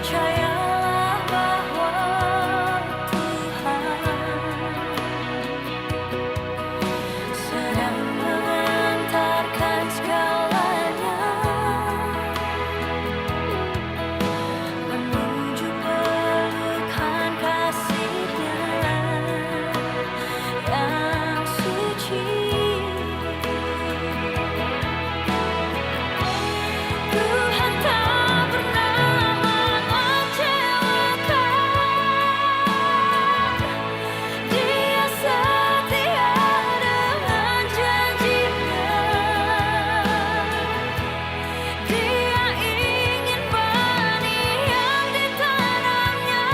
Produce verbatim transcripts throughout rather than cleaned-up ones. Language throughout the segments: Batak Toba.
Percayalah bahwa Tuhan sedang mengantarkan segalanya menuju pelukan kasih-Nya yang suci. Tuhan tak pernah mengecewakan. Dia setia dengan janji-Nya. Dia ingin benih yang ditanam-Nya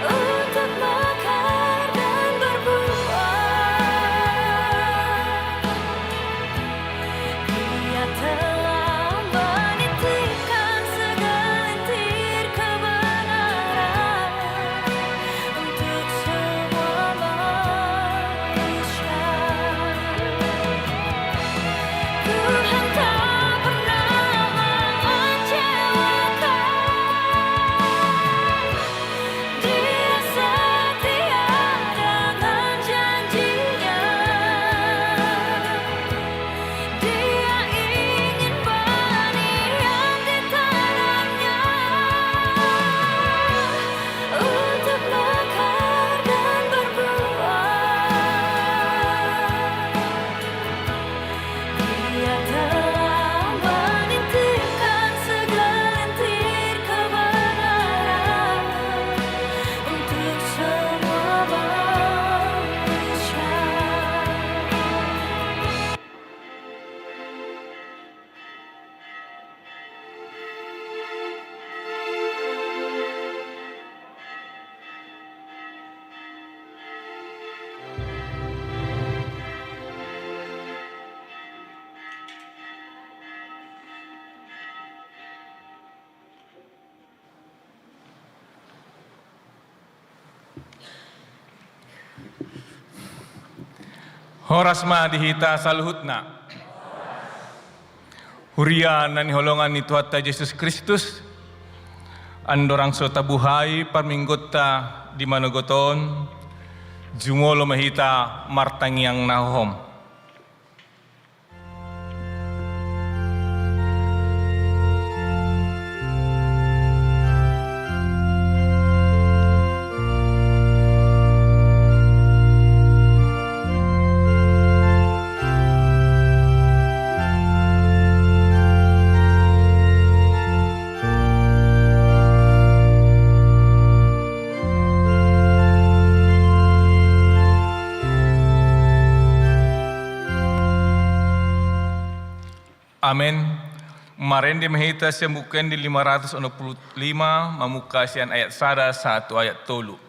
untuk mekar dan berbuah. Dia telah menitipkan segelintir kebenaran untuk semua manusia. Tuhan tak pernah mengecewakan. Dia setia dengan janji-Nya. Dia ingin benih yang ditanam-Nya untuk mekar dan berbuah. Dia telah menitipkan segelintir kebenaran untuk semua manusia. Horas ma di hita saluhutna. Huria na hinaholongan ni Tuhanta Jesus Kristus, andorang so tabuhai parmingguonta di manogot on, jumolo ma hita martangiang na hohom. Amen. Marende ma hita sian Buku Ende lima ratus onom pulu lima, mamungka sian ayat sada sahat tu ayat tolu.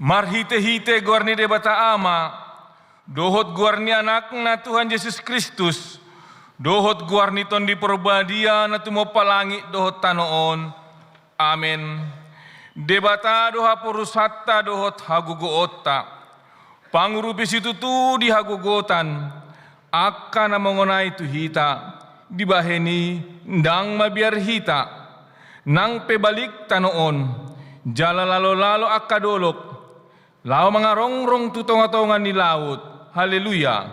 Marhite-hite goar ni Debata Ama, dohot goar ni Anakna Tuhan Jesus Kristus, dohot goar ni Tondi Porbadia na tumompa langit dohot tano on. Amen. Debata do haporusanta dohot hagogoonta. Pangurupi situtu di hagogotan, angka na mangonai tu hita, dibahen i ndang mabiar hita. Nang pe balik tano on, jala lalo-lalo angka dolok, laho mangarongrong tu tonga-tonga ni laut. Haleluya!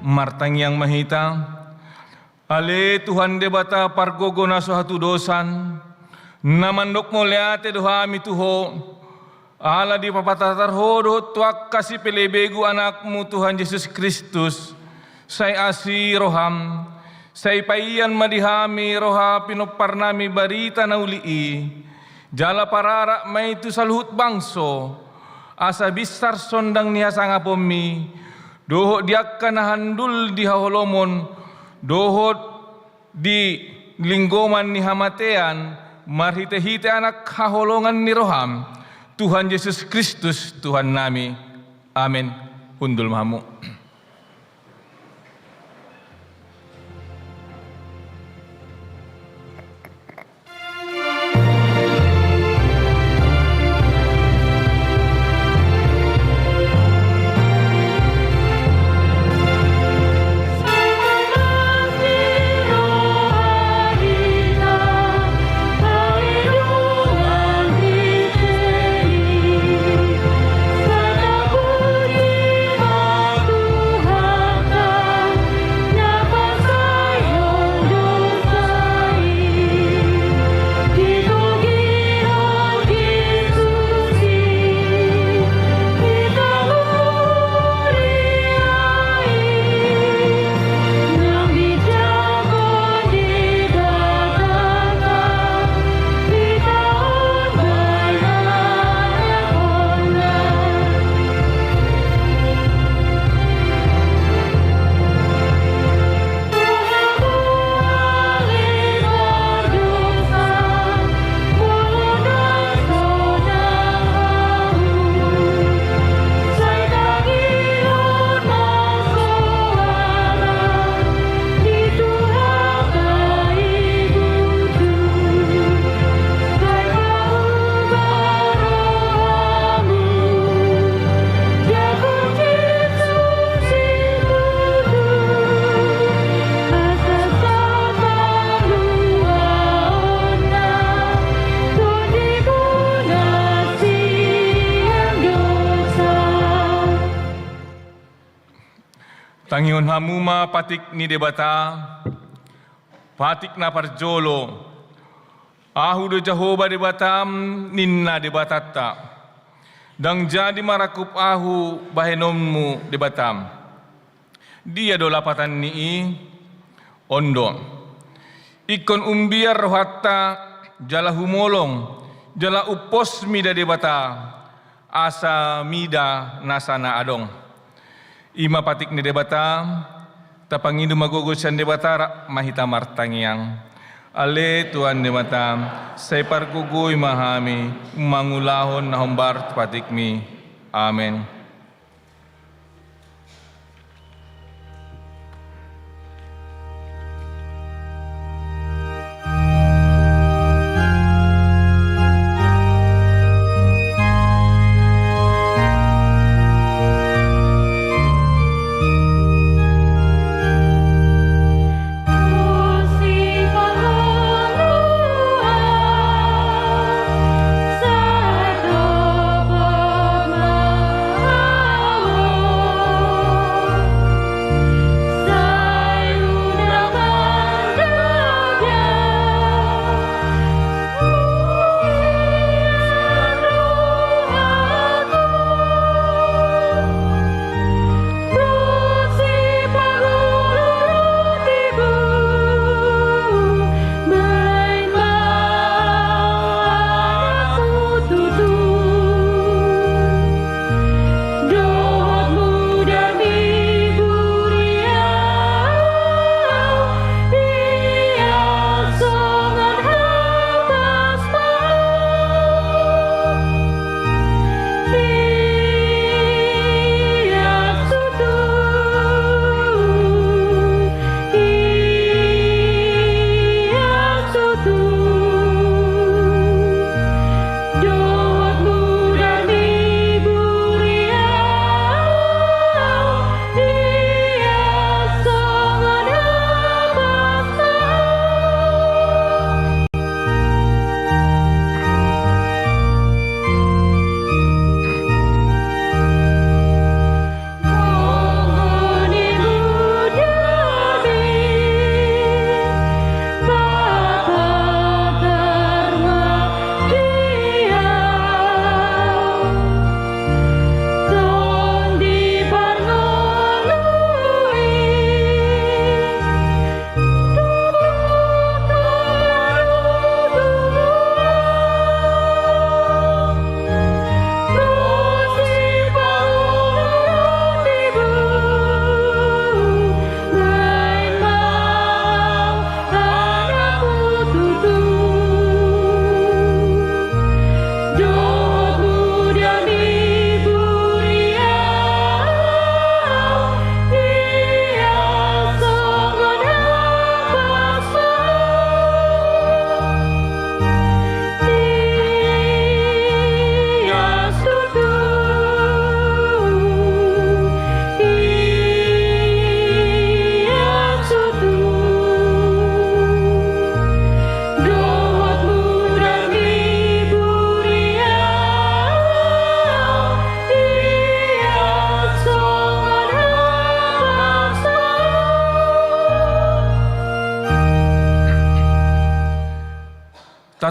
Martangiang ma hita. Ale Tuhan Debata pargogo na so hatudosan, na mandok mauliate do hami tu Ho, ala dipapatatar Ho dohot tu angka sipelebegu Anakmu Tuhan Jesus Kristus, sai asi roham, sai paian ma di hami roha pinomparnami barita na uli i, jala pararak ma i tu saluhut bangso, asa binsar sondang ni hasangaponmi, dohot di angka na handul di haholomon, dohot di linggoman ni hamatean, marhite-hite Anak haholongan ni roham, Tuhan Jesus Kristus Tuhannami. Amen. Hundul ma hamu. Tangihon hamu ma patik ni Debata, patik na parjolo. Ahu do Jahowa Debatam, ninna Debatanta. Ndang jadi marangkup ahu bahenonmu Debatam. Dia do lapatan ni i? On do. Ingkon umbiar rohanta jala humolong, jala umpos mida Debata, asa mida nasa na adong. I ma patik ni Debata, tapangido ma gogo sian Debata, rap ma hita martangiang. Ale Tuhan Debata, sai pargogoi ma hami mangulahon na hombar tu patikmi. Amen.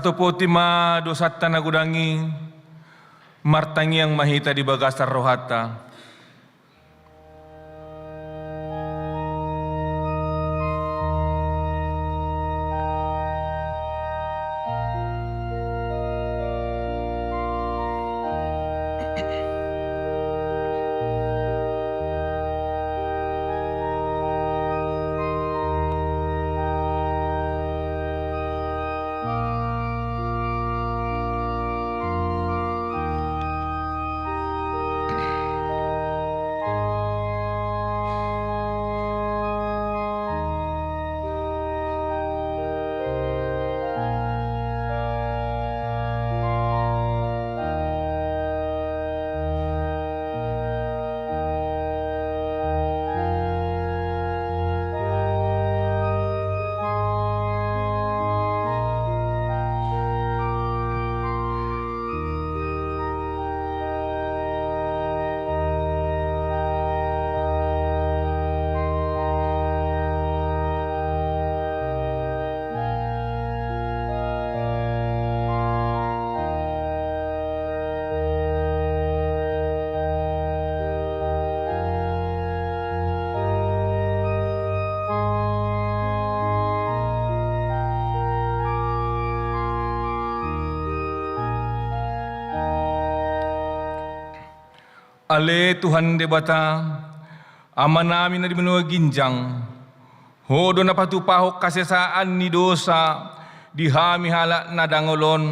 Topoti ma dosanta na godang i, martangiang ma hita di bagasan rohanta. Ale Tuhan Debata, Amanami na di banua ginjang, Ho do na patupahon hasesaan ni dosa di hami halak na dangol on,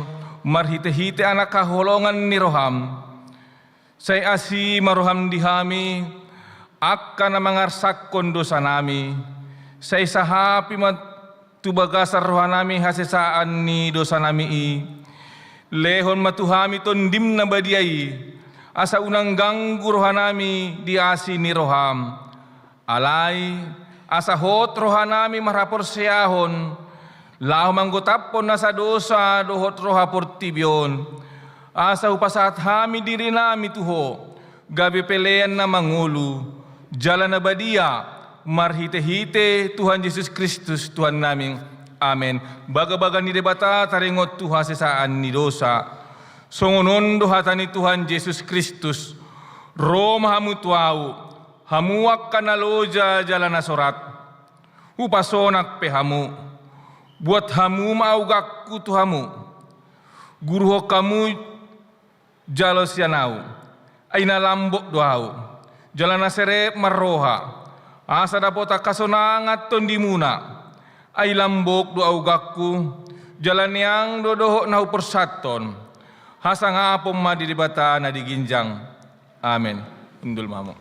marhitehite Anak haholongan ni roham. Sai asi ma roham di hami, angka na mangarsakhon dosanami, sai sahapi ma tu bagasan rohanami hasesaan ni dosanami i. Lehon ma tu hami Tondim na badia i, asa unang ganggu rohanami di asi ni roham. Alai, asa hot rohanami marhaporseaon, laho manggotaphon nasa dosa dohot roha portibi on, asa hupasahat hami dirinami tu Ho, gabe pelean na mangolu, jala na badia, marhitehite Tuhan Jesus Kristus Tuhannami. Amen. Bagabaga ni Debata taringot tu hasesaan ni dosa. Songon on do hata ni Tuhan Jesus Kristus, ro ma hamu tu Ahu, hamu angka na loja jala na sorat. Hupasonang pe hamu, buat hamu ma augangku tu hamu. Guruhon hamu jalo sian Ahu, ai na lambok do Ahu, jala na serep marroha, asa dapotan hasonangan tondimuna, ai lambok do augangku, jala neang do dohot na huporsanton. Hasangapon ma di Debata na di ginjang. Amen. Hundul ma hamu.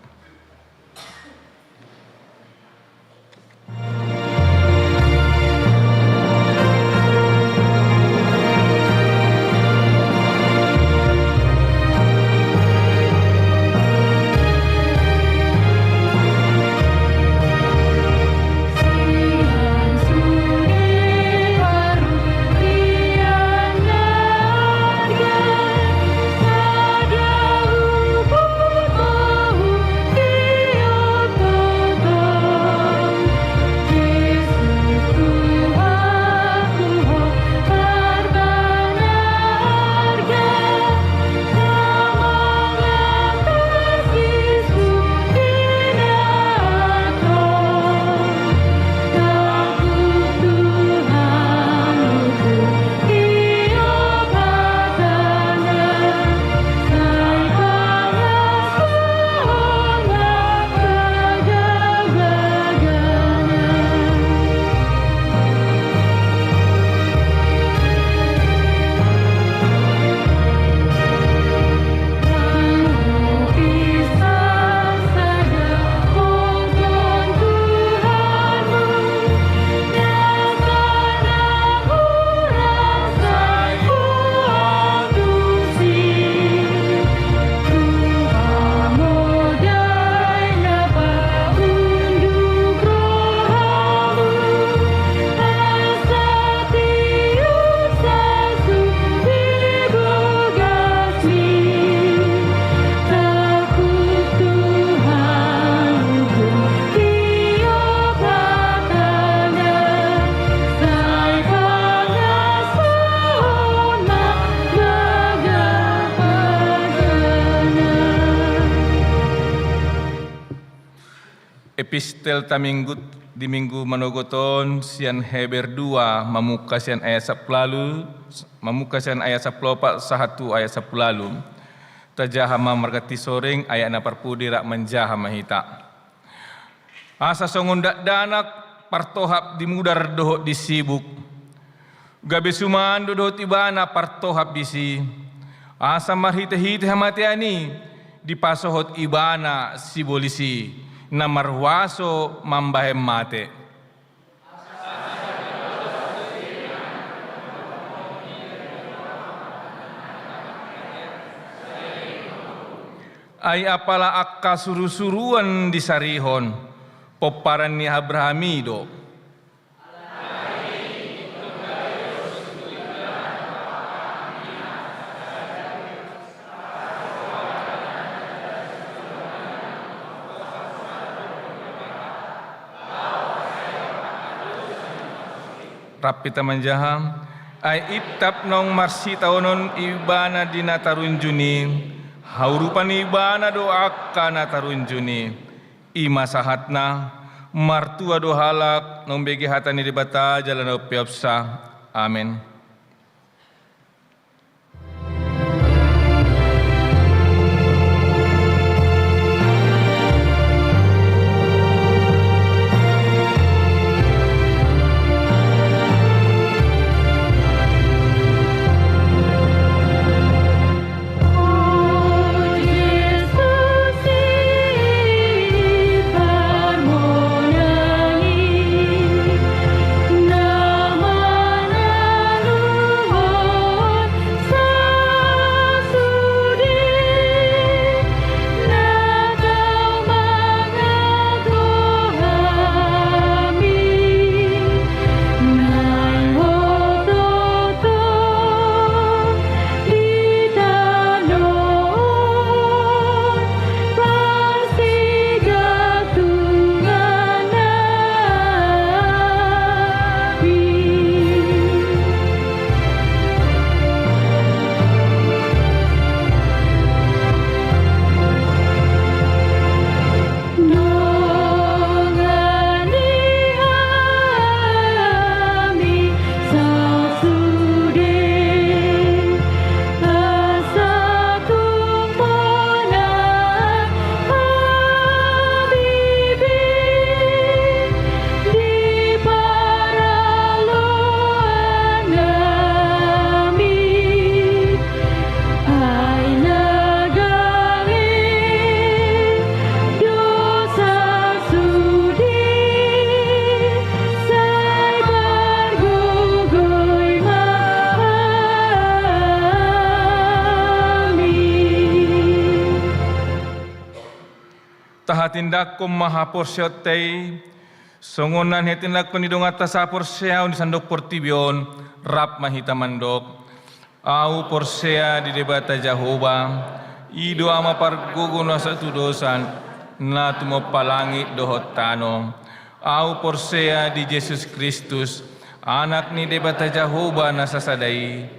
Epistel ta minggu, di minggu manogot on sian Heber dua, mamungka sian ayat sampulu ualu, mamungka sian ayat sampulu opat sahat tu ayat sampulu ualu. Tajaha ma marganti soring, ayat na parpudi rap manjaha ma hita. Asa songon dakdanak partohap di mudar dohot di sibuk, gabe suman do dohot ibana partohap disi, asa marhitehite hamatean i dipasohot ibana sibolis i, na marhuaso mambahen mate. Ai apala angka surusuruan disarihon, pomparan ni Abraham i do. Rap hita manjaha. Ai intap naung marsitaonon ibana di na tarunjun i, haurupan ibana do angka na tarunjun i. I ma sahatna, martua do halak na umbege hata ni Debata jala na umpeopsa. Amen. Tahatindangkon ma haporseaonta i, songon na nihatindangkon ni donganta sahaporseaon di sandok portibi on, rap ma hita mandok. Ahu porsea di Debata Jahowa, i do Ama pargogo na so hatudosan, na tumompa langit dohot tano. Ahu porsea di Jesus Kristus, Anak ni Debata Jahowa na sasada i,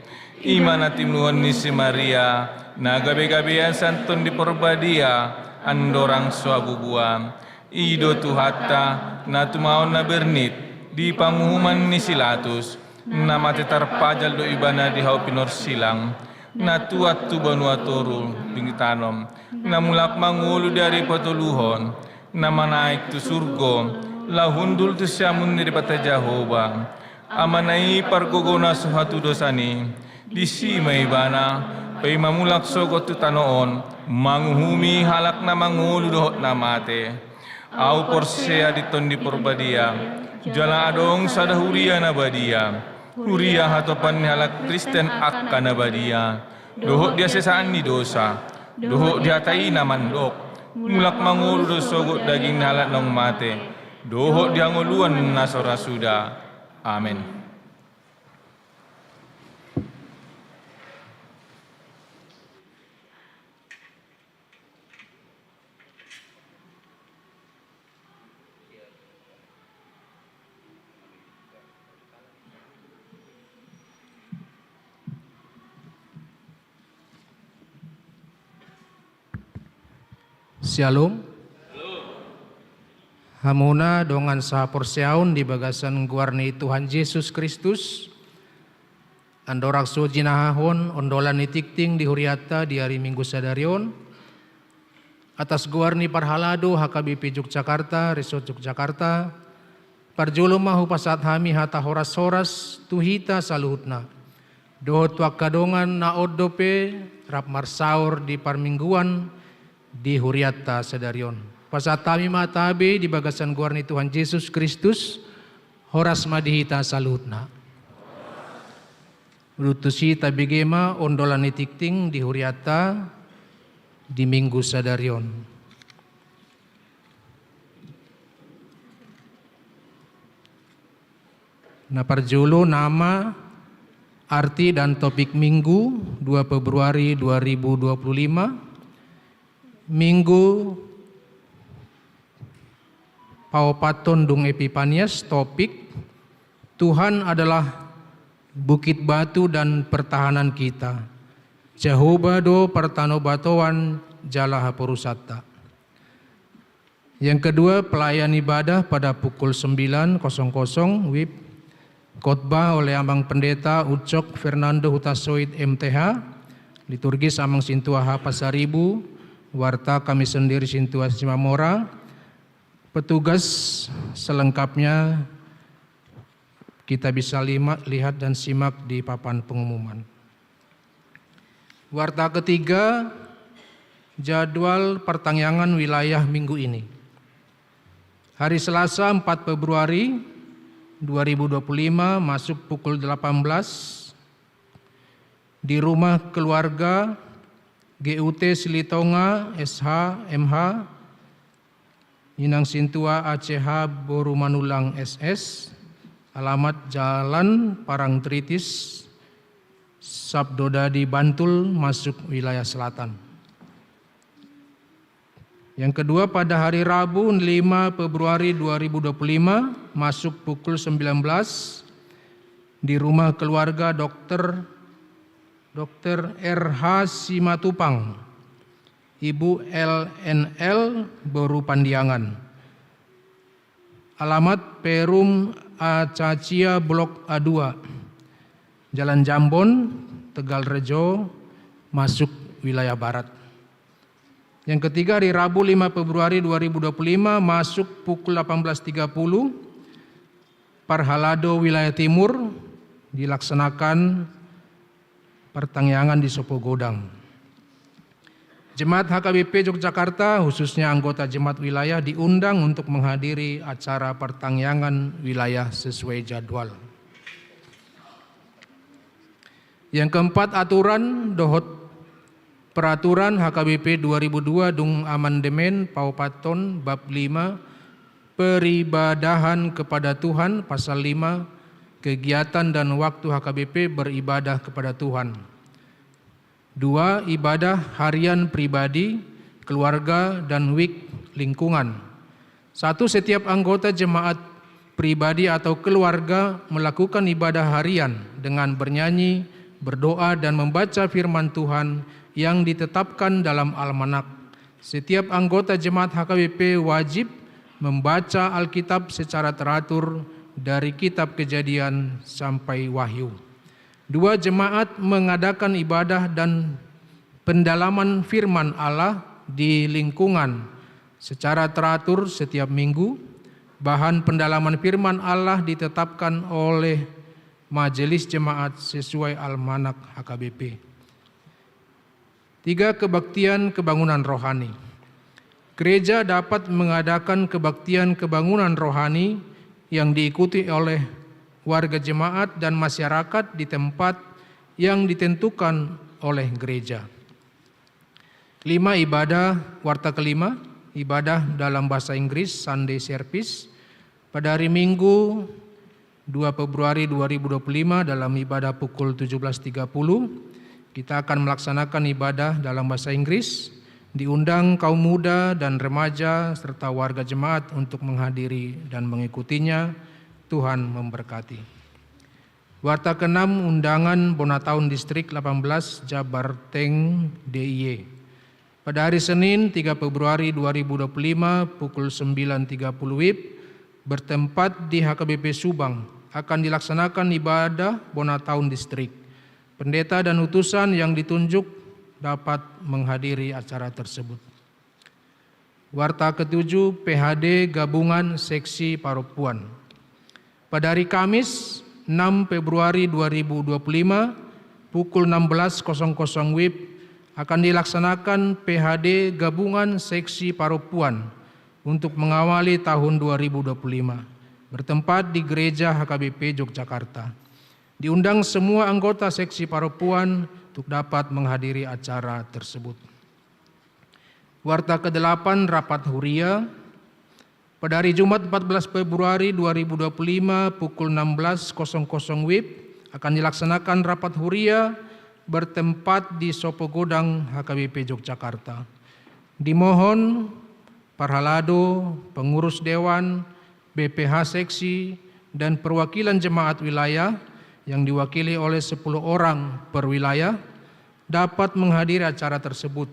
i ma na tinubuhon ni si Maria, na gabegabean sian Tondi Parbadia, andorang so habubuan. I do Tuhanta, na tumaon na bernit, di panguhuman ni si Latus, na mate tarpajal do ibana di hau pinorsilang, na tuat tu banua toru, dingin tano, na mulak mangolu di ari patoluhon, na manaek tu surgo, laho hundul tu siamun ni Debata Jahowa, Amana i pargogo na so hatudosan i, disi ma ibana, paima mulak sogot tu tano on, manguhumi halak na mangolu dohot na mate. Ahu porsea di Tondi Parbadia, jala adong sada huria na badia, huria hatopan ni halak Kristen angka na badia, dohot di hasesaan ni dosa, dohot di hata i na mandok, mulak mangolu do sogot daging ni halak naung mate, dohot di hangoluan na so ra suda. Amen. Syalom. Hamuna dongan sahaporseaon di bagasan goar ni Tuhan Jesus Kristus, andorang so jinahahon ondolan ni tingting di hurianta di ari Minggu sadari on, atas goar ni parhalado H K B P Yogyakarta, Resort Yogyakarta, parjolo ma hupasahat hami hata horas-horas tu hita saluhutna. Dohot tu angka dongan na on dope rap marsaor di parmingguan di hurianta sadari on. Pasahat hami ma tabe di bagasan goar ni Tuhan Jesus Kristus, horas ma di hita saluhutna. Udutusi tabege ma ondolan ni tingting di hurianta di Minggu sadari on. Na parjolo nama, arti dan topik Minggu dua Februari dua ribu dua puluh lima. Minggu paopathon dung Epipanias, topik: Tuhan adalah bukit batu dan pertahanan kita. Jahowa do partanobatoan jala haporusanta. Yang kedua, pelayan ibadah pada pukul sembilan kosong kosong, W I B. Khotbah oleh Amang Pendeta Ucok Fernando Hutasoit, M T H. Liturgis Amang Sintua H Pasaribu, warta kami sendiri Sintua Simamora. Petugas selengkapnya kita bisa lima-, lihat dan simak di papan pengumuman. Warta ketiga, jadwal pertanggiangan wilayah minggu ini. Hari Selasa, empat Februari dua ribu dua puluh lima, masuk pukul delapan belas di rumah keluarga G U T Silitonga, S H, M H, Inang Sintua A C H boru Manullang S S, alamat Jalan Parangtritis, Sabdodadi, Bantul, masuk wilayah selatan. Yang kedua, pada hari Rabu, lima Februari dua ribu dua puluh lima, masuk pukul sembilan belas, di rumah keluarga dokter, dokter R H Simatupang, Ibu L N L, boru Pandiangan. Alamat Perum Acacia Blok A dua, Jalan Jambon, Tegal Rejo, masuk wilayah barat. Yang ketiga, hari Rabu, lima Februari dua ribu dua puluh lima, masuk pukul delapan belas tiga puluh, parhalado wilayah timur, dilaksanakan pertanggiangan di Sopogodang. Jemaat H K B P Yogyakarta, khususnya anggota jemaat wilayah, diundang untuk menghadiri acara pertanggiangan wilayah sesuai jadwal. Yang keempat, aturan dohot peraturan H K B P dua ribu dua dung amandemen paopathon bab lima, peribadahan kepada Tuhan, pasal lima, kegiatan dan waktu H K B P beribadah kepada Tuhan. Dua, ibadah harian pribadi, keluarga, dan week lingkungan. Satu, setiap anggota jemaat pribadi atau keluarga melakukan ibadah harian dengan bernyanyi, berdoa, dan membaca firman Tuhan yang ditetapkan dalam almanak. Setiap anggota jemaat H K B P wajib membaca Alkitab secara teratur dari kitab Kejadian sampai Wahyu. Dua, jemaat mengadakan ibadah dan pendalaman firman Allah di lingkungan secara teratur setiap minggu. Bahan pendalaman firman Allah ditetapkan oleh majelis jemaat sesuai almanak H K B P. Tiga, kebaktian kebangunan rohani. Gereja dapat mengadakan kebaktian kebangunan rohani yang diikuti oleh warga jemaat dan masyarakat di tempat yang ditentukan oleh gereja. Lima, ibadah, warta kelima, ibadah dalam bahasa Inggris, Sunday service, pada hari Minggu, dua Februari dua ribu dua puluh lima, dalam ibadah pukul tujuh belas tiga puluh, kita akan melaksanakan ibadah dalam bahasa Inggris. Diundang kaum muda dan remaja serta warga jemaat untuk menghadiri dan mengikutinya. Tuhan memberkati. Warta keenam, undangan Bonataun Distrik delapan belas, Jabarteng D I Y. Pada hari Senin, tiga Februari dua ribu dua puluh lima, pukul sembilan tiga puluh W I B, bertempat di H K B P Subang, akan dilaksanakan ibadah bona taon distrik. Pendeta dan utusan yang ditunjuk dapat menghadiri acara tersebut. Warta ketujuh, P H D Gabungan Seksi Parompuan. Pada hari Kamis, enam Februari dua ribu dua puluh lima, pukul enam belas kosong kosong W I B, akan dilaksanakan P H D Gabungan Seksi Parompuan untuk mengawali tahun dua ribu dua puluh lima, bertempat di Gereja H K B P Yogyakarta. Diundang semua anggota seksi parompuan untuk dapat menghadiri acara tersebut. Warta kedelapan, rapat huria. Pada hari Jumat, empat belas Februari dua ribu dua puluh lima, pukul enam belas kosong kosong W I B, akan dilaksanakan rapat huria bertempat di Sopogodang H K B P Yogyakarta. Dimohon parhalado, pengurus dewan, B P H seksi, dan perwakilan jemaat wilayah yang diwakili oleh sepuluh orang per wilayah dapat menghadiri acara tersebut.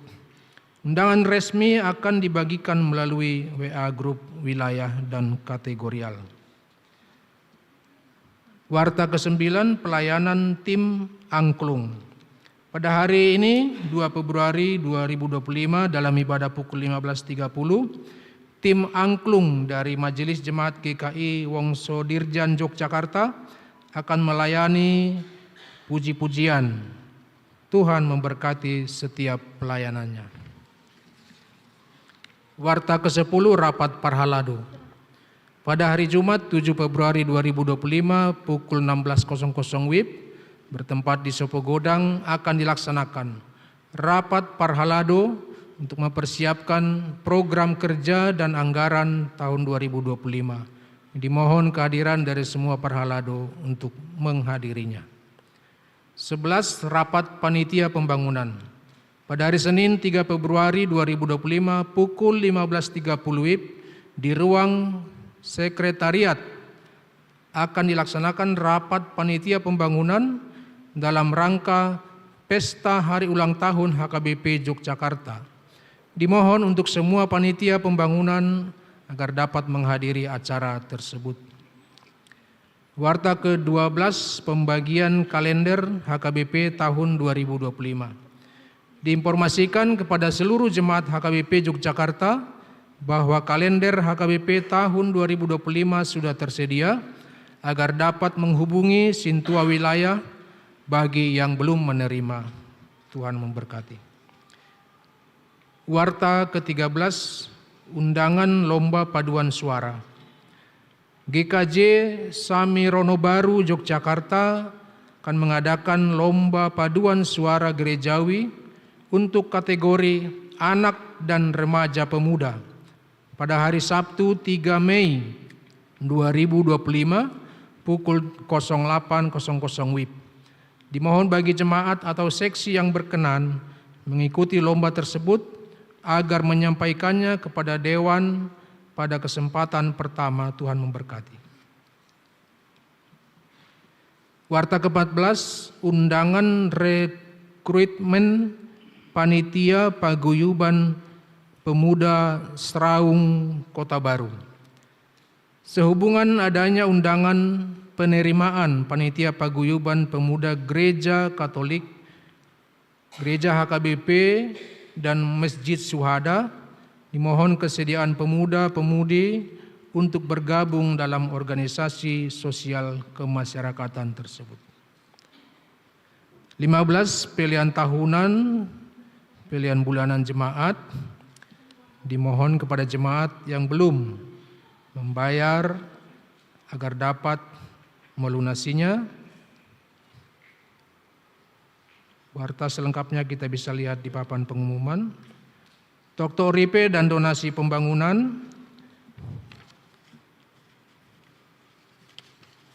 Undangan resmi akan dibagikan melalui W A grup wilayah dan kategorial. Warta kesembilan, pelayanan tim angklung. Pada hari ini, dua Februari dua ribu dua puluh lima, dalam ibadah pukul lima belas tiga puluh, tim angklung dari Majelis Jemaat G K I Wongsodirjan Yogyakarta akan melayani puji-pujian. Tuhan memberkati setiap pelayanannya. Warta kesepuluh, rapat parhalado. Pada hari Jumat, tujuh Februari dua ribu dua puluh lima, pukul enam belas kosong kosong W I B, bertempat di Sopogodang, akan dilaksanakan rapat parhalado untuk mempersiapkan program kerja dan anggaran tahun dua ribu dua puluh lima. Dimohon kehadiran dari semua parhalado untuk menghadirinya. Sebelas, rapat panitia pembangunan. Pada hari Senin, tiga Februari dua ribu dua puluh lima, pukul lima belas tiga puluh W I B, di ruang sekretariat akan dilaksanakan rapat panitia pembangunan dalam rangka pesta hari ulang tahun H K B P Yogyakarta. Dimohon untuk semua panitia pembangunan agar dapat menghadiri acara tersebut. Warta kedua belas, pembagian kalender H K B P tahun dua ribu dua puluh lima. Diinformasikan kepada seluruh jemaat H K B P Yogyakarta bahwa kalender H K B P tahun dua ribu dua puluh lima sudah tersedia, agar dapat menghubungi sintua wilayah bagi yang belum menerima. Tuhan memberkati. Warta ketiga belas, undangan lomba paduan suara. G K J Samirono Baru Yogyakarta akan mengadakan lomba paduan suara gerejawi untuk kategori anak dan remaja pemuda pada hari Sabtu, tiga Mei dua ribu dua puluh lima, pukul kosong delapan kosong kosong W I B. Dimohon bagi jemaat atau seksi yang berkenan mengikuti lomba tersebut agar menyampaikannya kepada dewan pada kesempatan pertama. Tuhan memberkati. Warta keempat belas, undangan rekrutmen panitia paguyuban pemuda Seraung Kota Baru. Sehubungan adanya undangan penerimaan panitia paguyuban pemuda Gereja Katolik, Gereja H K B P, dan Masjid Syuhada, dimohon kesediaan pemuda-pemudi untuk bergabung dalam organisasi sosial kemasyarakatan tersebut. Lima belas, pelean tahunan, pelean bulanan jemaat. Dimohon kepada jemaat yang belum membayar agar dapat melunasinya. Warta selengkapnya kita bisa lihat di papan pengumuman. Toktok Ripe dan donasi pembangunan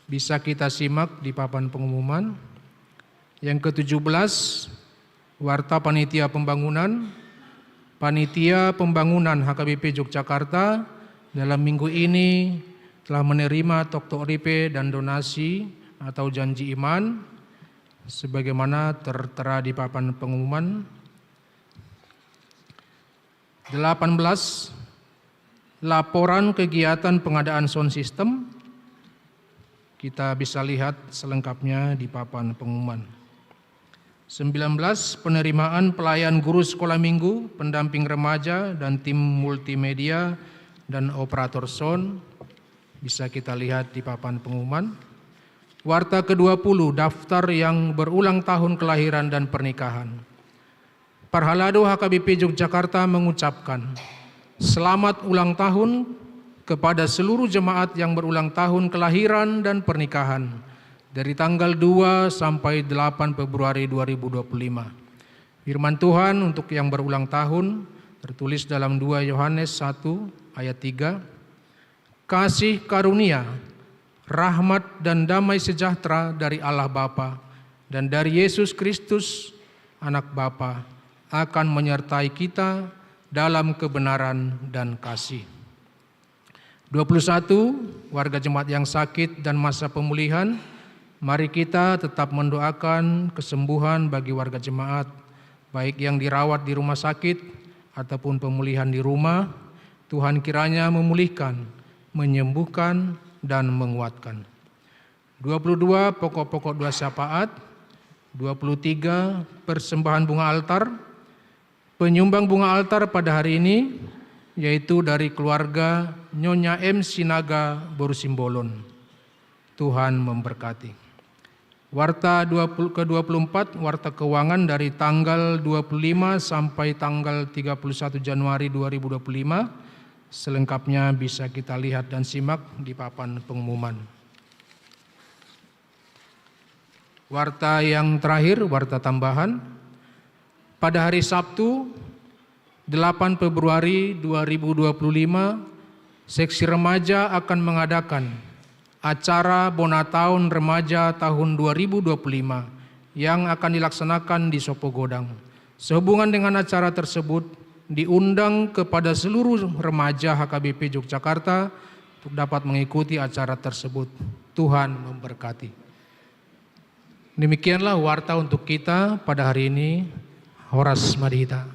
bisa kita simak di papan pengumuman. Yang ketujuh belas, warta panitia pembangunan. Panitia pembangunan H K B P Yogyakarta dalam minggu ini telah menerima toktok ripe dan donasi atau janji iman sebagaimana tertera di papan pengumuman. Delapan belas, laporan kegiatan pengadaan sound system. Kita bisa lihat selengkapnya di papan pengumuman. Sembilan belas, penerimaan pelayan guru sekolah minggu, pendamping remaja, dan tim multimedia dan operator sound. Bisa kita lihat di papan pengumuman. Warta kedua puluh, daftar yang berulang tahun kelahiran dan pernikahan. Parhalado H K B P Yogyakarta mengucapkan selamat ulang tahun kepada seluruh jemaat yang berulang tahun kelahiran dan pernikahan dari tanggal dua sampai delapan Februari dua ribu dua puluh lima. Firman Tuhan untuk yang berulang tahun tertulis dalam dua Yohanes satu ayat tiga. Kasih karunia, rahmat dan damai sejahtera dari Allah Bapa dan dari Yesus Kristus, Anak Bapa, akan menyertai kita dalam kebenaran dan kasih. Dua puluh satu, warga jemaat yang sakit dan masa pemulihan, mari kita tetap mendoakan kesembuhan bagi warga jemaat, baik yang dirawat di rumah sakit ataupun pemulihan di rumah. Tuhan kiranya memulihkan, menyembuhkan, dan menguatkan. Dua puluh dua, pokok-pokok doa syafaat. Dua puluh tiga, persembahan bunga altar. Penyumbang bunga altar pada hari ini yaitu dari keluarga Nyonya M Sinaga, Boru Simbolon. Tuhan memberkati. Warta dua puluh, ke dua puluh empat, warta keuangan dari tanggal dua puluh lima sampai tanggal tiga puluh satu Januari dua ribu dua puluh lima. Selengkapnya bisa kita lihat dan simak di papan pengumuman. Warta yang terakhir, warta tambahan. Pada hari Sabtu, delapan Februari dua ribu dua puluh lima, Seksi Remaja akan mengadakan acara Bona Taon Remaja tahun dua ribu dua puluh lima yang akan dilaksanakan di Sopogodang. Sehubungan dengan acara tersebut, diundang kepada seluruh remaja H K B P Yogyakarta untuk dapat mengikuti acara tersebut. Tuhan memberkati. Demikianlah warta untuk kita pada hari ini. Horas ma di hita.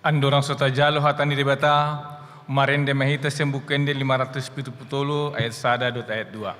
Andorang so tajalo hata ni Debata, marende ma hita sian Buku Ende lima ratus pitu pulu tolu ayat sada dohot ayat dua.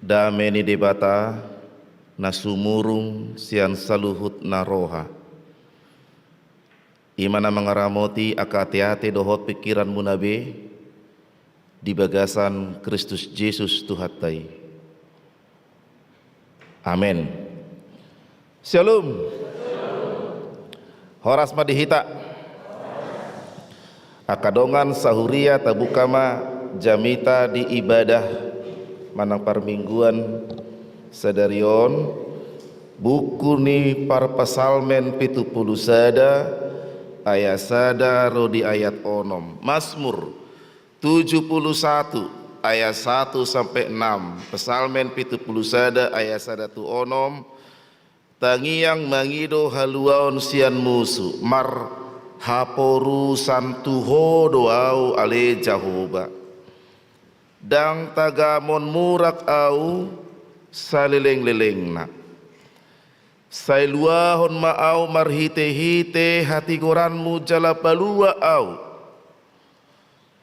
Dame ni Debata, na sumurung sian saluhut na roha, i ma na mangaramoti angka ateate dohot pingkiranmuna be di bagasan Kristus Jesus Tuhanta i. Amen. Syalom. Horas ma di hita. Angka dongan sahuria, tabuka ma jamita di ibadah manang parmingguan sadari on, buku ni Parpsalmen pitu pulu sada, ayat sada ro di ayat onom. Mazmur tujuh puluh satu ayat satu sampai enam, Psalmen pitu pulu sada ayat sada tu onom. Tangiang mangido haluaon sian musu, marhaporusan tu Ho do ahu, ale Jahowa. Ndang tagamon murak ahu salelenglelengna. Sai luahon ma ahu marhitehite hatigoranmu jala palua ahu.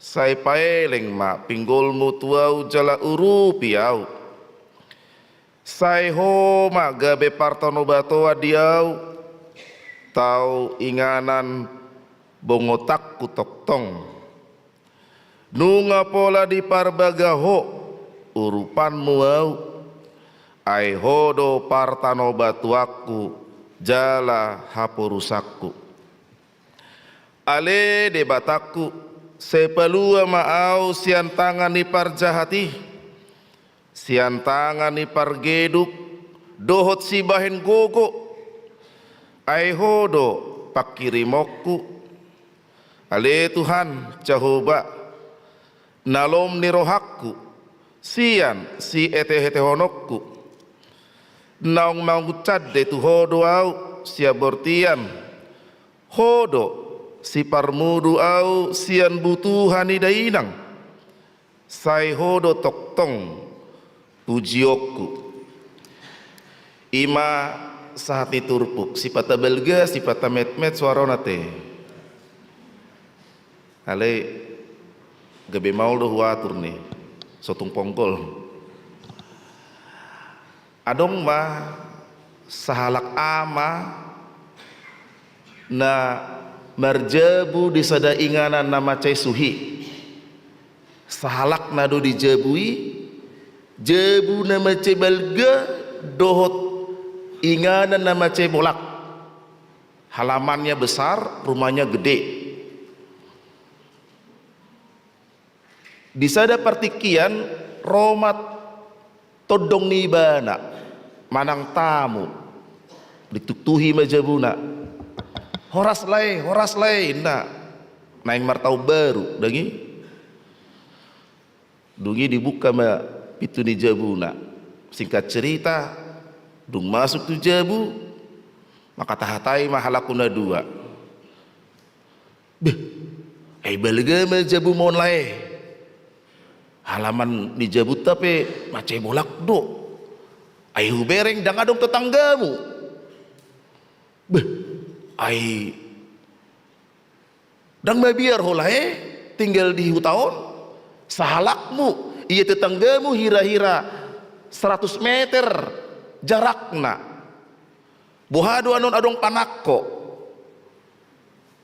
Sai paeleng ma pinggolmu tu ahu jala urupi ahu. Sai Ho ma gabe partanobatoan di ahu, tau inganan bongotanku tongtong. Nunga pola diparbaga Ho urupanmu ahu, ai Ho do partanobatoanku jala haporusanku. Ale Debatangku, sai palua ma ahu sian tangan ni parjahat i, sian tangan ni pargeduk dohot sibahen gogo. Ai Ho do pangkirimonku. Ale Tuhan Jahowa, na lom ni rohangku sian sietehetehononku. Naung mangucande tu ho do ahu sian bortian, ho do siparmudu ahu sian butuha ni dainang. Sai ho do tongtong pujionku. I ma sahat ni turpuk, sipata balga, sipata metmet suarana te. Alai gabe maol do huatur ni, so tung ponggol. Adong ma sahalak ama na marjabu di sada inganan na mansai suhi. Sahalakna do dijabui, jabu na mansai balga dohot inganan na mansai bolak. Halamannya besar, rumahnya gede. Di sada partingkian ro ma tondong ni ibana manang tamu. Dituktuhi ma jabuna. "Horas lae, horas lae," inna. Naeng martaon baru dang i. Dung i dibuka ma pintu ni jabuna. Singkat cerita, dung masuk tu jabu, mangkatahatai ma halak na dua. "Beh, ai balga ma jabum on lae. Halaman ni jabunta pe mansai bolak do. Ai hubereng ndang adong tetanggamu. Beh, ai ndang mabiar ho lae tinggal di huta on? Sahalakmu, ia tetanggamu hira-hira seratus meter jarakna. Boha do annon adong panangko?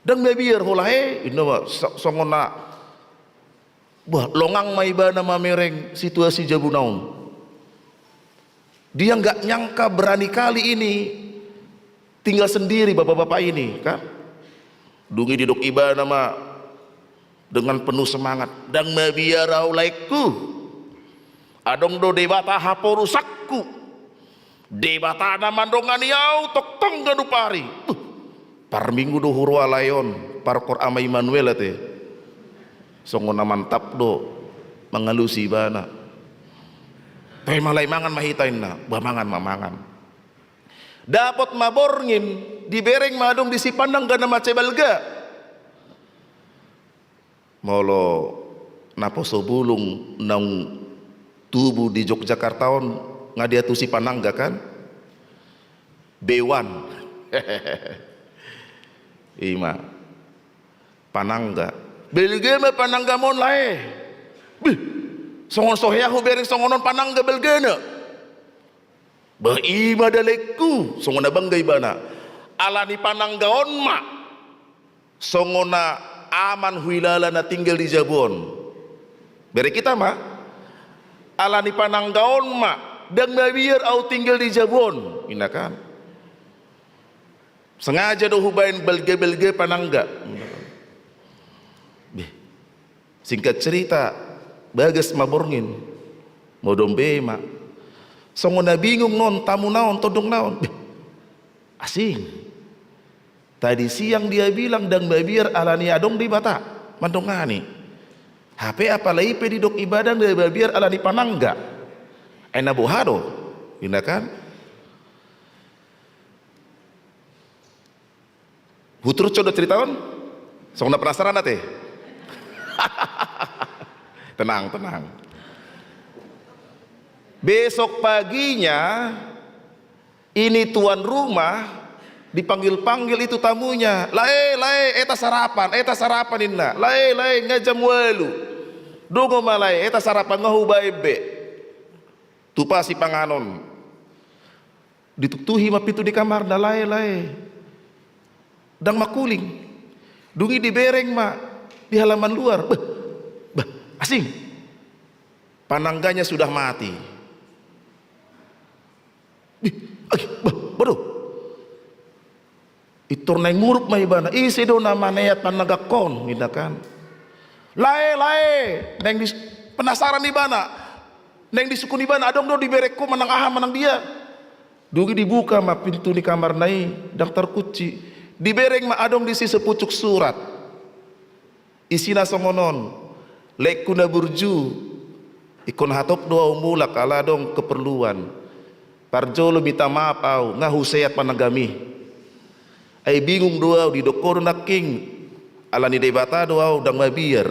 Ndang mabiar ho lae?" Inna ma so-, songon na, bah, longang ma ibana mamereng situasi jabuna on. Dia nggak nyangka berani kali ini tinggal sendiri bapak-bapak ini, kan? Dung i didok ibana ma dengan penuh semangat, "Ndang mabiar ahu laengku. Adong do Debata haporusangku. Debata na mandongani ahu tongtong ganup ari. Buh, parminggu do huroha lae on, parokor Ama Immanuel ate." Songon na mantap do mangalusi ibana. "Toe ma lae, mangan ma hita," inna. "Bah, mangan ma, mangan." Dapot ma borngin, dibereng ma adong disi panangga na mansai balga. Molo naposo bulung naung tubu di Yogyakarta on, nga diantusi panangga kan? Bewan. I ma. Panangga. "Balga ma pananggam on lae. Beh, songon so hea hubereng songon on panangga balgana." "Bah, i ma da laengku," songon na bangga ibana. "Ala ni panangga on ma songon na aman huhilala na tinggal di jabu on." Bereng hita ma. "Ala ni panangga on ma, ndang mabiar ahu tinggal di jabu on," inna kan. Sengaja do hubaen balga-balga panangga. Beh, singkat cerita, bagas ma borngin. Modom be ma. Songon na bingung non tamuna on, tondongna on. Beh, asing. Tadi siang dia bilang ndang mabiar ala ni adong Debata mandongani. Hape apala i pe didok ibana ndang mabiar ala ni panangga. Ai na boha do? Inna kan? Huturut do cerita on? Songon na penasaran ate? Tenang, tenang. Besok paginya, ini tuan rumah dipanggil-panggil itu tamunya. "Lae, lae, eta sarapan, eta sarapan," inna. "Lae, lae, nga jam ualu. Dungo ma lae, eta sarapan nga hubaen be. Tupa sipanganon." Dituktuhi ma pintu ni kamarna, "Lae, lae. Ndang mangkuling." Dung i dibereng ma di halaman luar. Bah, bah, asing. Panangganya sudah mati. Bih, agi, bah, bodo. Pintor naeng ngurup ma ibana, "Ise do na maneat pananggangkon?" inna kan. "Lae, lae." Naeng dis-, penasaran ibana. Naeng disungkun ibana, "Adong do diberengku manang aha manang dia?" Dung i dibuka ma pintu ni kamarna i, ndang tarkunci. Dibereng ma adong disi sepucuk surat. Isina songon on, "Laengku na burju, ingkon hatop do ahu mulak ala adong keperluan. Parjolo minta maaf au, nga huseat pananggam i. Ai bingung do au, didok ho do nangkin, ala ni Debata do au ndang mabiar.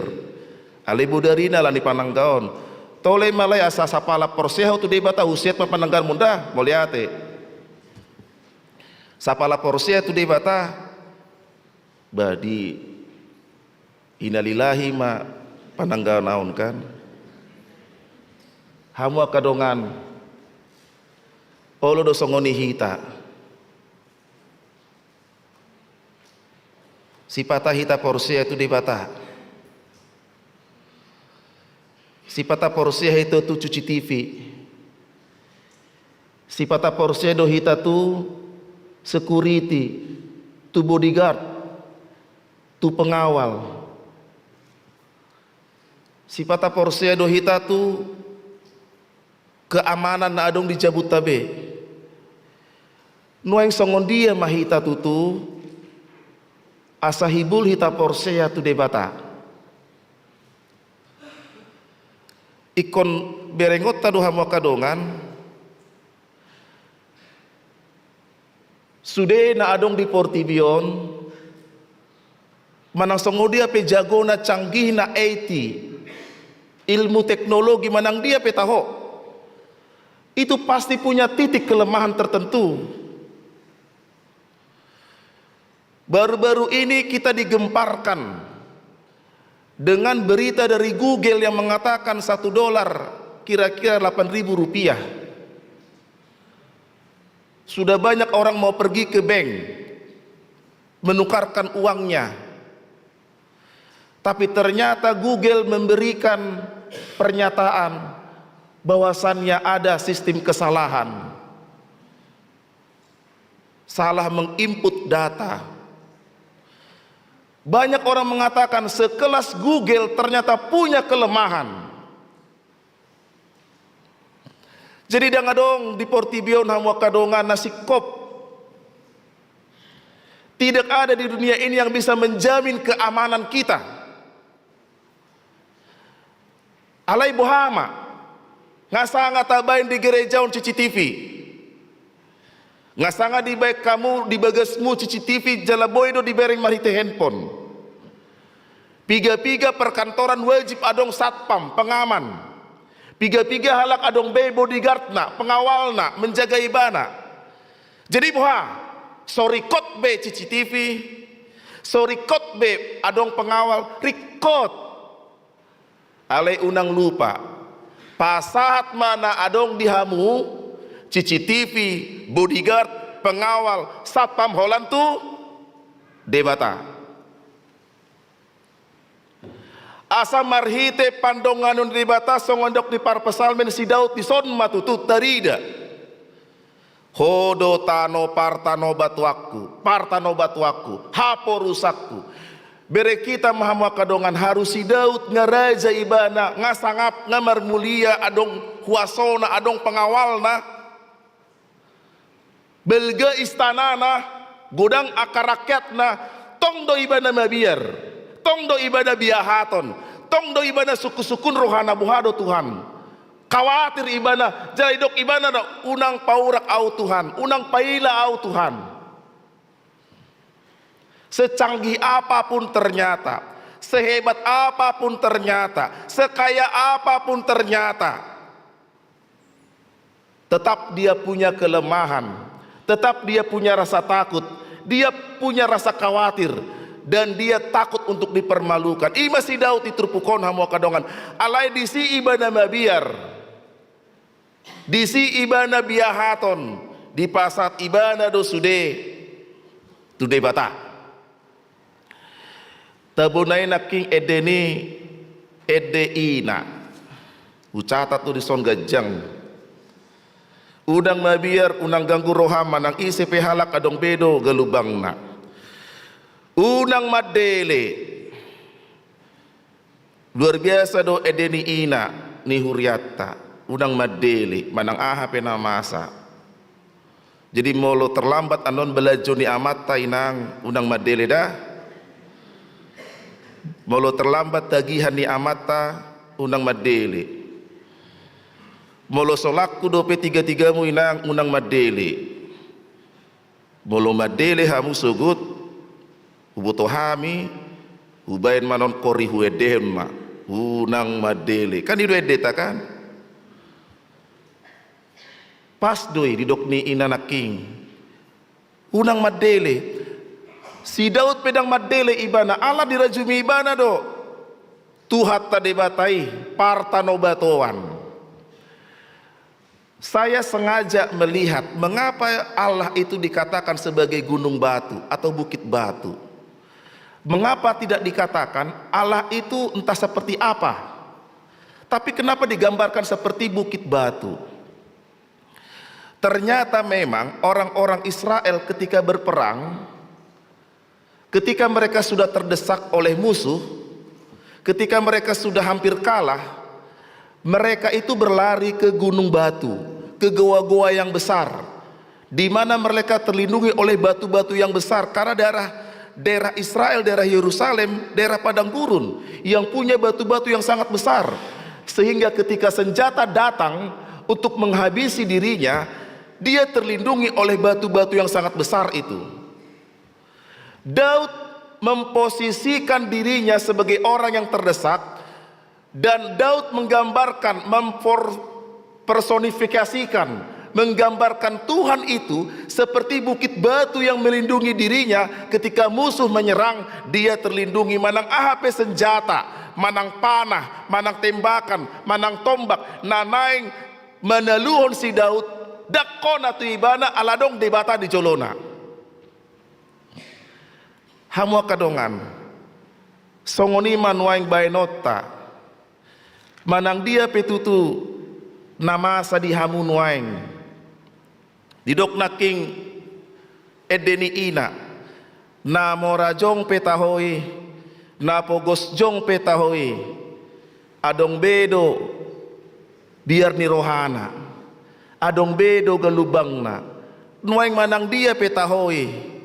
Alai bodari na ala ni pananggaon. Tole ma alai asa sapala porsea ho tu Debata, huseat ma pananggaon munda, mauliate. Sapala porsea tu Debata, ba di innalillahi ma pananggaon on kan. Hamu angka dongan, olo do songon i hita. Sipata hita porsea tu Debata. Sipata porsea hita tu C C T V. Sipata porsea do hita tu security, tu bodyguard, tu pengawal. Sipata porsea do hita tu keamanan na adong di jabunta be. Nuaeng songon dia ma hita tutu, asa hibul hita porsea tu Debata. Ingkon berengonta do hamu angka dongan, sude na adong di portibi on, manang songon dia pe jagona, canggihna I T, ilmu teknologi, manang dia pe taho, itu pasti punya titik kelemahan tertentu. Baru-baru ini kita digemparkan dengan berita dari Google yang mengatakan satu dolar kira-kira delapan ribu rupiah. Sudah banyak orang mau pergi ke bank menukarkan uangnya. Tapi ternyata Google memberikan pernyataan bahwasannya ada sistem kesalahan. Salah menginput data. Banyak orang mengatakan sekelas Google ternyata punya kelemahan. Jadi ndang adong di portibi on, hamu angka dongan, na singkop. Tidak ada di dunia ini yang bisa menjamin keamanan kita. Alai boha ma, nga sanga tabaen di gereja on C C T V, nga sanga dibaen hamu di bagasmu C C T V, jala boi do dibereng marhite handphone. Piga-piga perkantoran wajib adong satpam, pengaman. Piga-piga halak adong be bodyguardna, pengawalna, menjaga ibana. Jadi boha, so ringkot be C C T V, so ringkot be adong pengawal, ringkot. Alai unang lupa, pasahat ma na adong di hamu, C C T V, bodyguard, pengawal, satpam, holan tu Debata. Asa marhite pandonganon ni Debata, songon didok ni parpsalmen si Daud, dison ma tutu tarida. Ho do tano partanobatuanku, partanobatuanku, haporusanku. Bere hita ma hamu angka dongan, haru si Daud nga raja ibana, nga sangap, nga marmulia, adong huasona, adong pengawalna. Balga istanana, godang angka rakyatna, tong do ibana mabiar, tong do ibana biahaton, tong do ibana sungkun-sungkun rohana, boha do Tuhan. Khawatir ibana, jala didok ibana do, unang paurak au Tuhan, unang paila au Tuhan. Secanggih apapun ternyata, sehebat apapun ternyata, sekaya apapun ternyata, tetap dia punya kelemahan, tetap dia punya rasa takut, dia punya rasa khawatir, dan dia takut untuk dipermalukan. I ma si Daud di turpuk on, hamu angka dongan. Alai disi ibana mabiar, disi ibana biahaton, dipasahat ibana do sude tu Debata. Tabo nai nangkin ende ni, ende ina. Hucatat do dison ganjang. Unang mabiar, unang ganggu roham, manang ise pe halak adong be do galubangna. Unang mandele. Luar biasa do ende ni ina ni hurianta. Unang mandele, manang aha pe na masa. Jadi molo terlambat annon balajo ni amanta, inang, unang mandele da. Molo terlambat tagihan ni amanta, unang mandele. Molo solangku dope tigatigamu inang, unang mandele. Molo mandele hamu sogot, huboto hami, hubaen ma non kori huendehon ma. Unang mandele. Kan i do endeta kan? Pas do i didok ni ina nangkin. Unang mandele. Si Daud pe ndang mandele ibana, ala dirajumi ibana do Tuhanta Debata i partanobatoan. Saya sengaja melihat mengapa Allah itu dikatakan sebagai gunung batu atau bukit batu. Mengapa tidak dikatakan Allah itu entah seperti apa, tapi kenapa digambarkan seperti bukit batu? Ternyata memang orang-orang Israel ketika berperang, ketika mereka sudah terdesak oleh musuh, ketika mereka sudah hampir kalah, mereka itu berlari ke gunung batu, ke goa-goa yang besar, di mana mereka terlindungi oleh batu-batu yang besar, karena daerah, daerah Israel, daerah Yerusalem, daerah padang gurun yang punya batu-batu yang sangat besar, sehingga ketika senjata datang untuk menghabisi dirinya, dia terlindungi oleh batu-batu yang sangat besar itu. Daud memposisikan dirinya sebagai orang yang terdesak, dan Daud menggambarkan, mempersonifikasikan, menggambarkan Tuhan itu seperti bukit batu yang melindungi dirinya ketika musuh menyerang, dia terlindungi manang aha pe senjata, manang panah, manang tembakan, manang tombak, na naeng manaluhon si Daud, ndang kona tu ibana ala adong Debata di jolona. Hamu angka dongan, songon i ma nuaeng baenonta, manang dia pe tutu na masa di hamu nuaeng. Didok nangkin ende ni ina, na mora jong pe taho i, na pogos jong pe taho i, adong be do biar ni rohana, adong be do galumbangna, nuaeng manang dia pe taho i.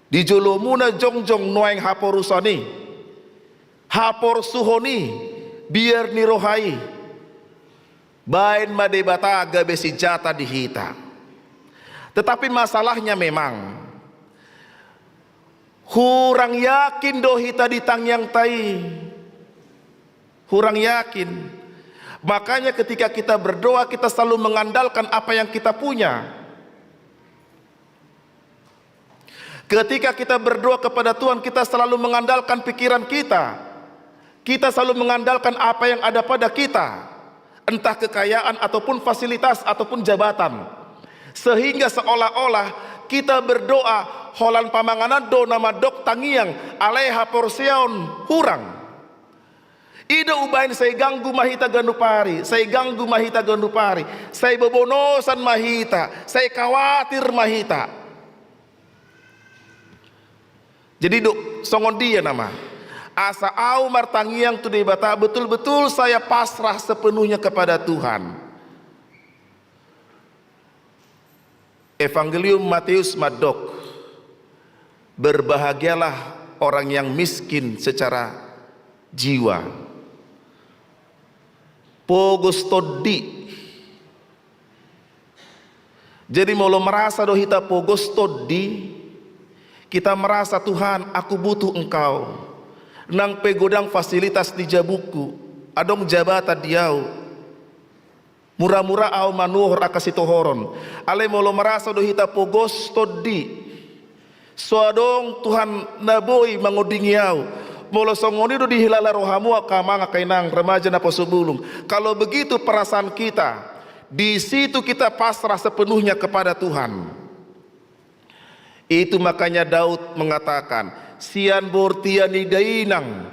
Di jolomuna jongjong nuaeng haporusan i, haporsuhon i, biar ni roha i. Baen ma Debata gabe senjata di hita. Tetapi masalahnya memang, hurang yakin do hita di tangiangta i. Hurang yakin. Makanya ketika kita berdoa, kita selalu mengandalkan apa yang kita punya. Ketika kita berdoa kepada Tuhan, kita selalu mengandalkan pikiran kita. Kita selalu mengandalkan apa yang ada pada kita, entah kekayaan ataupun fasilitas ataupun jabatan. Sehingga seolah-olah kita berdoa, holan pamanganan do na mandok tangiang, alai haporseaon hurang. I do umbahen sai ganggu ma hita ganup ari, sai ganggu ma hita ganup ari, sai bobonosan ma hita, sai kawatir ma hita. Jadi do, songon dia nama? Asa au martangiang tu Debata, betul-betul saya pasrah sepenuhnya kepada Tuhan. Evangelium Mateus mandok, "Berbahagialah orang yang miskin secara jiwa." Pogos tondi. Jadi molo merasa do hita pogos tondi, kita merasa, "Tuhan, aku butuh Engkau. Nang pe godang fasilitas di jabungku, adong jabatan di au. Mura-mura au manuhor angka sitohoron." Alai molo merasa do hita pogos tondi, so adong Tuhan na boi mangondingi au. Molo songon i do dihilala rohamu angka amang, angka inang, remaja, naposo bulung. Kalau begitu perasaan kita, di situ kita pasrah sepenuhnya kepada Tuhan. Itu makanya Daud mengatakan, "Sian bortian ni dainang,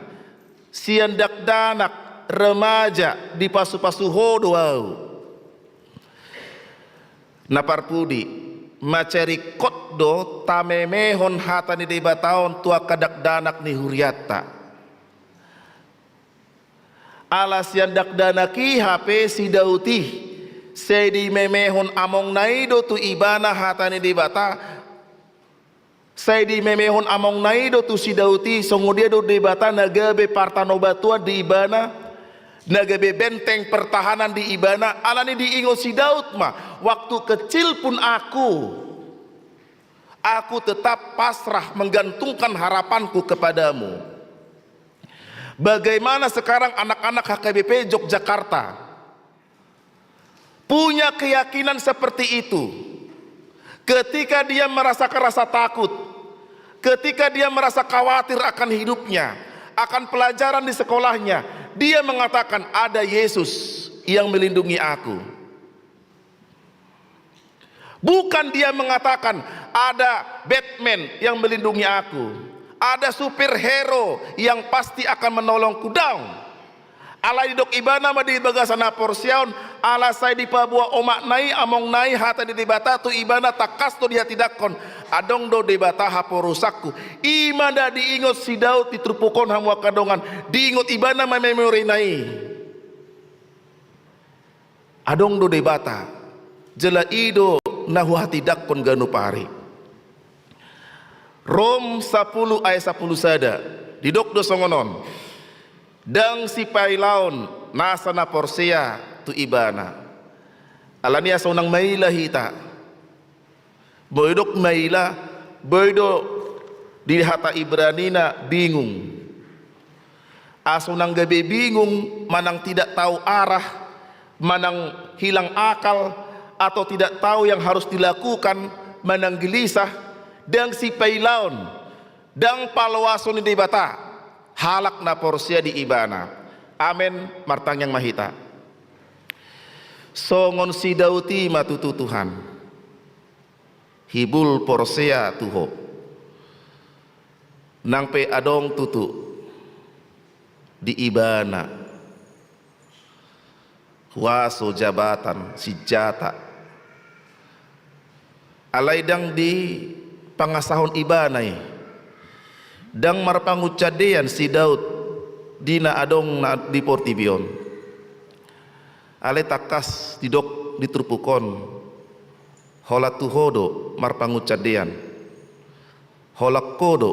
sian dakdanak, remaja, dipasu-pasu Ho do au." Na parpudi, mansai ringkot do tamemehon hata ni Debata on tu angka dakdanak ni hurianta. Ala sian dakdanak i hape si Daud i, sai dimemehon amongna i do tu ibana hata ni Debata, sai dimemehon amongna i do tu si Daud i, songon dia do Debata na gabe partanobatoan di ibana, na gabe benteng pertahanan di ibana, alani diingot si Daud ma, "Waktu kecil pun aku, aku tetap pasrah menggantungkan harapanku kepadamu." Bagaimana sekarang anak-anak H K B P Yogyakarta punya keyakinan seperti itu? Ketika dia merasa rasa takut, ketika dia merasa khawatir akan hidupnya, akan pelajaran di sekolahnya, dia mengatakan, "Ada Yesus yang melindungi aku." Bukan dia mengatakan, "Ada Batman yang melindungi aku, ada superhero yang pasti akan menolongku." Daong. Alai didok ibana ma di bagasan haporseaon, "Ala sai dipaboa omakna i, amongna i hata ni Debata tu ibana, tangkas do dihatindangkon, adong do Debata haporusakku." I ma na diingot si Daud di turpuk on, hamu angka dongan, diingot ibana ma memorina i. Adong do Debata, jala i do na huhatindangkon ganup ari. Rom sapuluh ayat sapuluh sada, didok do songon on, "Ndang sipailaon nasa na porsea tu ibana." Alani asa unang maila hita. Boi didok maila, boi do di hata Ibranina bingung. Asa unang gabe bingung, manang tidak tahu arah, manang hilang akal, atau tidak tahu yang harus dilakukan, manang gelisah, ndang sipailaon, ndang paloason ni Debata halak na porsea di ibana. Amen, martangiang ma hita. Songon si Daud i ma tutu, Tuhan. Hibul porsea tu Ho. Nang pe adong tutu di ibana huaso, jabatan, sinjata, alai ndang dipangasahon ibana i. Ndang marpangunsandean si Daud di na adong na di portibi on. Alai tangkas didok di turpuk on, holan tu Ho do marpangunsandean. Holan Ho do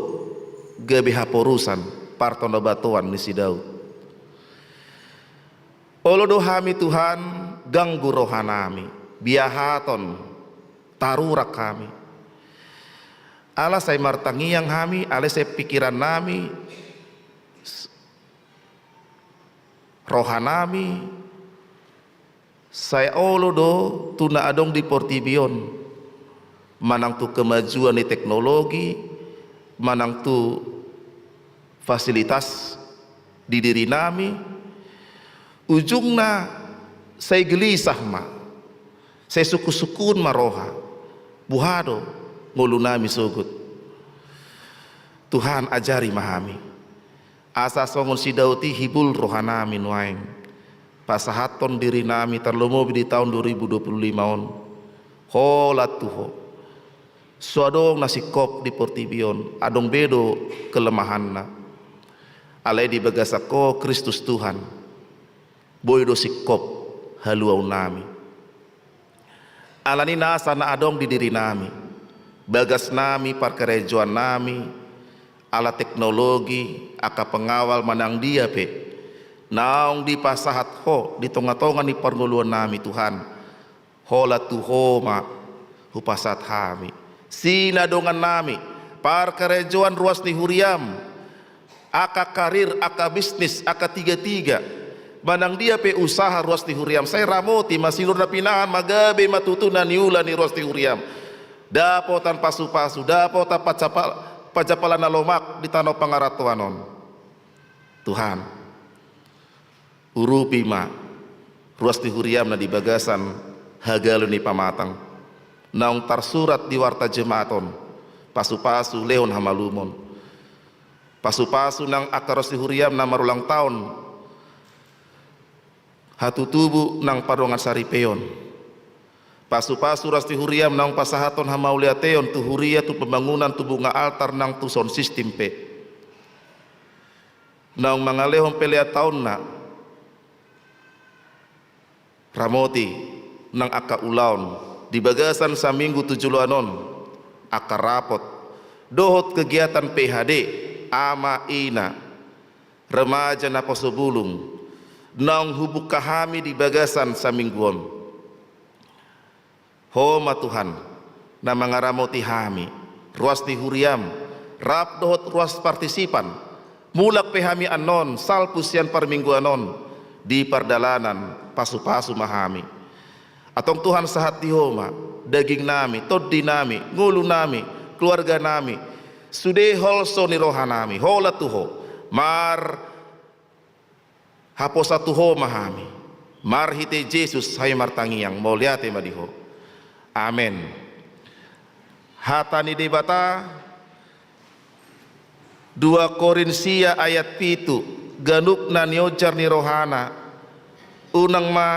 gabe haporusan, partonobatoan ni si Daud. Olo do hami, Tuhan, ganggu rohanami, biahaton, tarurak hami. Ala sai martangiang hami, ala sai pikirannami, s-, rohanami, sai olo do tu na adong di portibi on, manang tu kemajuan ni teknologi, manang tu fasilitas di dirinami, ujungna sai gelisah ma, sai sungkun-sungkun ma roha, boha do ngolunami sogot. Tuhan, ajari ma hami. Asa songon si Daud i hibul rohanami nuaeng. Pasahathon dirinami tarlumobi di taon dua ribu dua puluh lima on. Holan tu Ho. So adong na singkop di portibi on, adong be do kelemahanna. Alai di bagasan Ho Kristus Tuhan, boi do singkop haluaonnami. Alani nasa na adong di dirinami, bagasnami, parkarejoannami, alat teknologi, angka pengawal manang dia pe, naung dipasahat Ho di tonga-tonga ni parngoluonnami, Tuhan, holan tu Ho ma hupasahat hami sinadongannami, parkarejoan ruas ni huriam, angka karir, angka bisnis, angka tiga-tiga, manang dia pe usaha ruas ni huriam, sai ramoti ma, sinur na pinahan ma, gabe ma tutu na niula ni ruas ni huriam. Dapotan pasu-pasu, dapotan pajapal-, pajapalan na lomak di tano pangarantoan on. Tuhan, urupi ma ruas ni huriam na di bagasan hagaleon ni pamatang. Naung tarsurat di warta jemaat on, pasu-pasu lehon hamalumon. Pasu-pasu nang angka ruas ni huriam na marulang taon, hatutubu nang pardongansaripeon. Pasu-pasu ruas ni huriam naung pasahathon hamauliateon tu huria, tu pembangunan, tu bunga altar nang tu sound system pe. Naung mangalehon pelean taonna, ramoti nang angka ulaon di bagasan saminggu tu joloan on, angka rapot dohot kegiatan P H D ama, ina, remaja, naposobulung, naung hubuka hami di bagasan saminggu on. Ho ma Tuhan, na mangaramoti hami, ruas ni huriam, rap dohot ruas partisipan, mulak pe hami annon salpu sian parmingguan on, di pardalanan pasu-pasu ma hami. Antong Tuhan, sahat di Ho ma daging nami, tondi nami, ngolu nami, keluarga nami, sude holso ni roha nami, holan tu Ho, mar haposan tu Ho ma hami. Marhite Jesus hami martangiang, mauliate ma di Ho. Amen. Hata ni Debata, dua Korintia ayat pitu, ganup na nionjar ni rohana, unang ma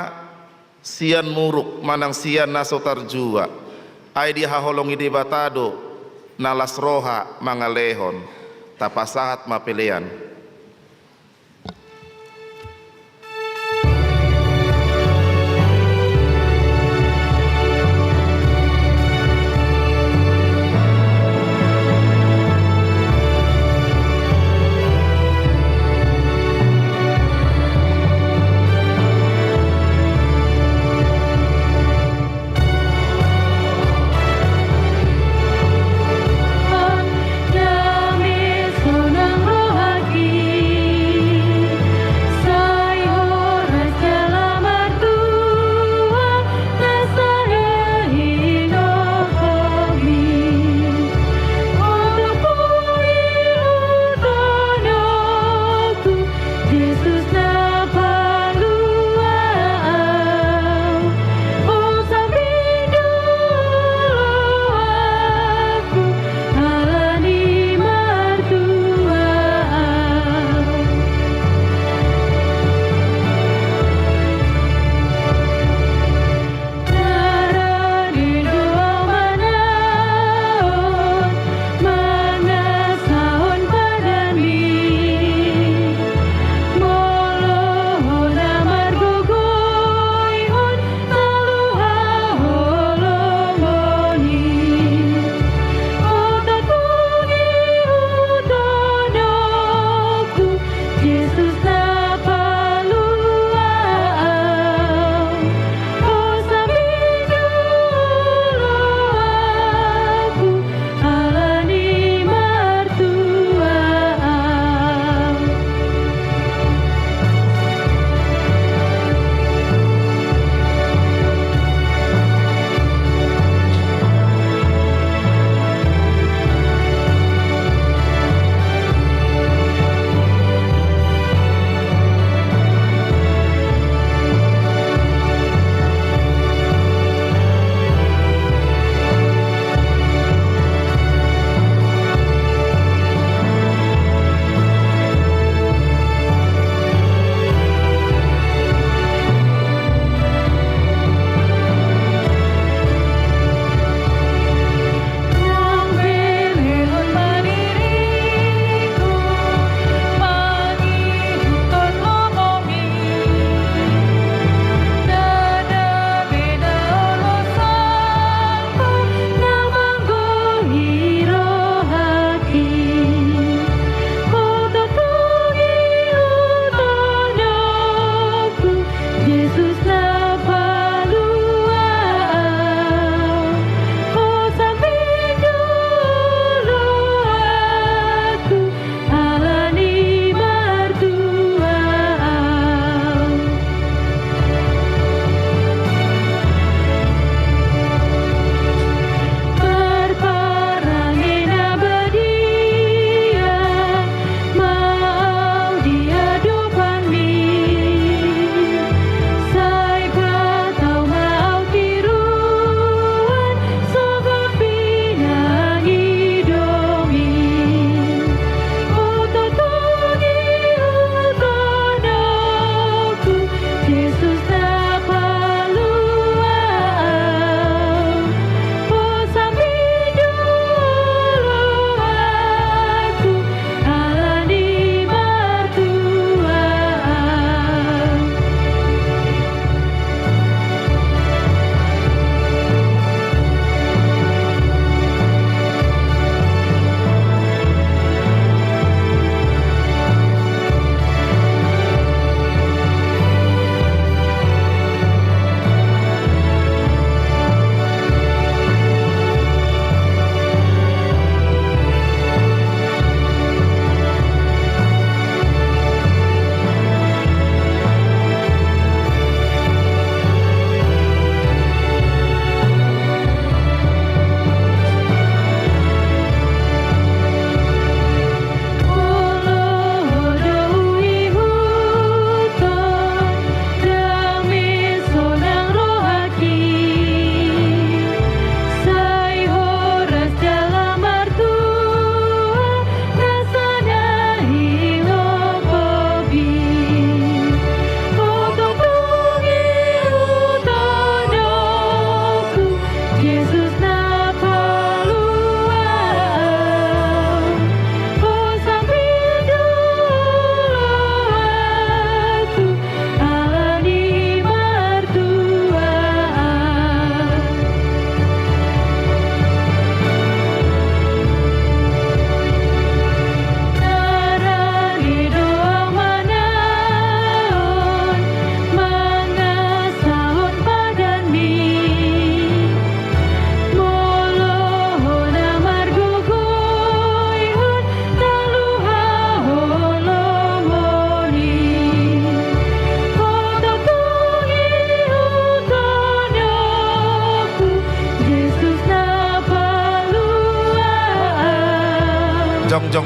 sian muruk manang sian na so tarjua, ai dihaholongi Debata do na las roha mangalehon. Tapasahat ma pelean.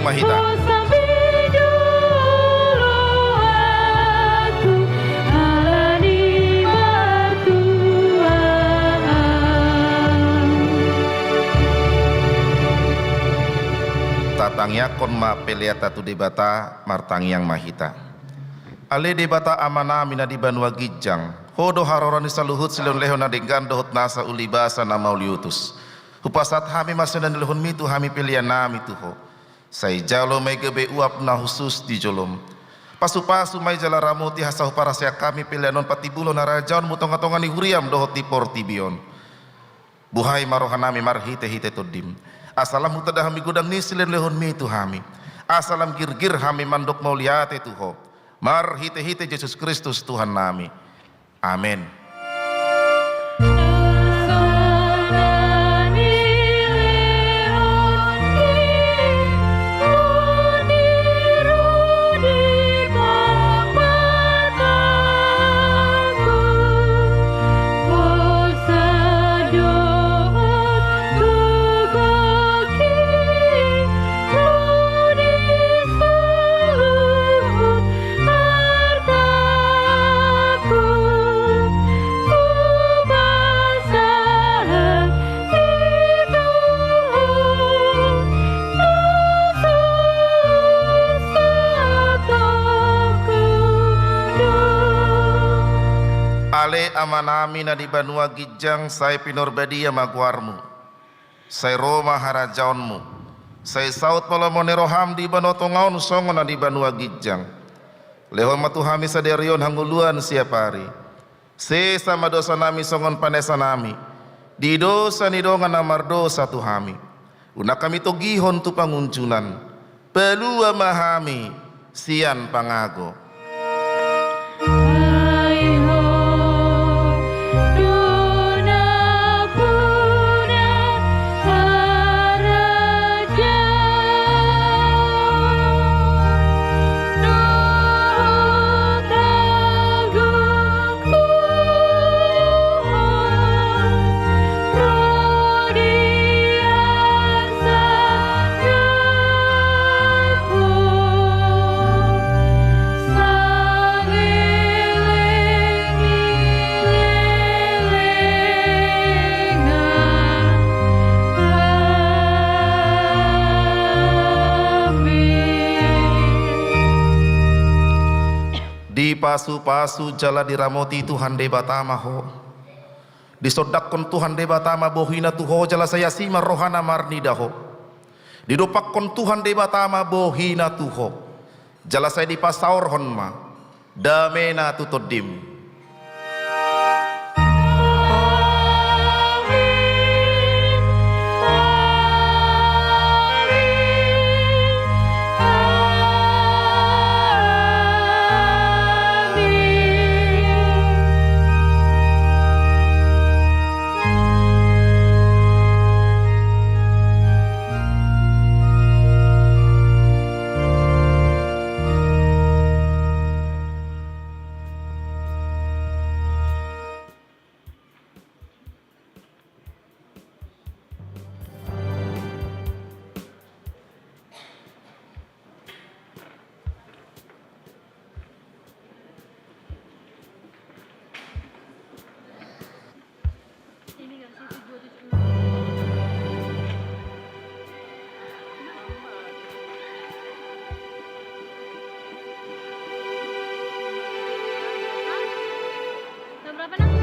Hita. Tatangiangkon ma peleanta tu Debata, martangiang ma hita. Ale Debata Amanami na di banua ginjang, Ho do haroro ni saluhut silehonlehon na denggan dohot nasa ulibasa na mauliutus. Hupasahat hami ma sian na nilehonmi tu hami peleanami tu Ho. Sai jalo ma i gabe uap na hushus di jolom. Pasupasu ma i jala ramoti asa huparaseak hami pelean on patimbulhon harajaonmu tongatonga ni huriam dohot di portibi on. Buhai ma rohanami marhitehite Tondim, asa lam hutanda hami godang ni silehonlehonmi tu hami, asa lam girgir hami mandok mauliate tu Ho, marhitehite Jesus Kristus Tuhannami. Amen. Ale Amanami na di banua ginjang, sai pinarbadia ma goarmu. Sai ro ma harajaonmu. Sai saut ma lomo ni roham di banua tonga on songon na di banua ginjang. Lehon ma tu hami sadari on hangoluan siapari. Sesa ma dosanami songon panesanami di dosa ni dongan na mardosa tu hami. Unang hami togihon tu pangunjunan. Palua ma hami sian pangago. Dipasupasu jala diramoti Tuhan Debata ma ho. Disondangkon Tuhan Debata ma bohina tu ho jala sai asi ma rohana marnida ho. Didompakkon Tuhan Debata ma bohina tu ho jala sai dipasaorhon ma damena tu tondim. Jam berapa, Nang?